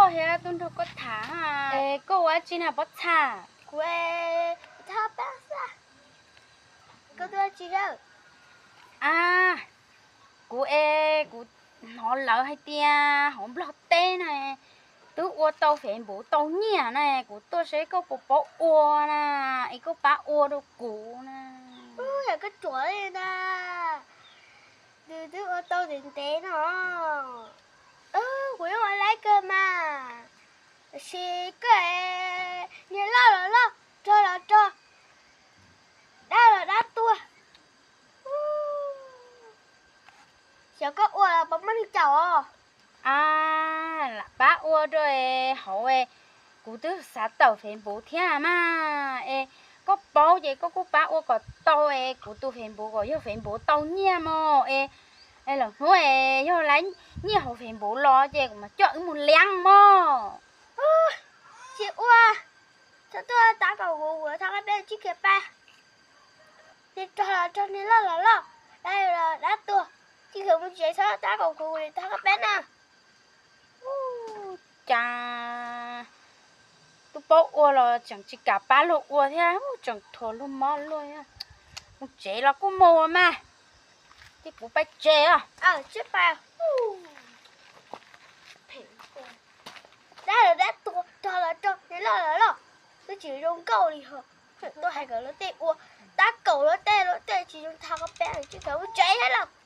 Thiab tuaj nrog koj tham. Es koj ua dab tsi na Pob Txha? Kuv, kuv thab pab xwb. Koj tuaj dab tsi? A, kuv es kuv hnov lawv hais tias hauv Nplog teb na twb ua tau Facebook tau nyiaj na, kuv tuaj seb koj puas paub ua na, es koj pab ua rau kuv na. Yog koj ruam li na, nws twb ua tau ntev ntev no. Kuv yeej ua laib kawg mas. Tiam sis koj, niag loj los loj, rog los rog, dab los dab tuag, xyov koj ua los puas muaj neeg caum os. A, lam pab ua rau hauv, kuv twb xav tawm Facebook thiab mas es koj paub ces koj kuj pab ua kom tau es kuv tus Facebook kom yog Facebook tau nyiaj mog es, es lwm hnub es yog lawv nyiaj hauv Facebook los ces kuv mam coj wb mus liab mog. Tsis ua, txhob tuaj tab kaum kuv, kuv thov koj peb tsis khiav pab. Niag rog los rog, niag loj los loj, dab los dab tuag, tsis khiav mus tsev, txhob tab kaum kuv, kuv thov koj peb na. Cas twb paub ua los tseem tsis kam pab luag ua thiab, tseem thuam luag mob luag. Mus tsev los kuj mus mas, cia kuv pais tsev os. Dab los dab tuag, rog los rog, niag loj los loj, twb tsis zoo nkauj li ho. Tuaj hais kom luag tej ua, tab kaum luag tej, luag tej tsis zoo, thov koj peb tsis khiav mus tsev thiab los.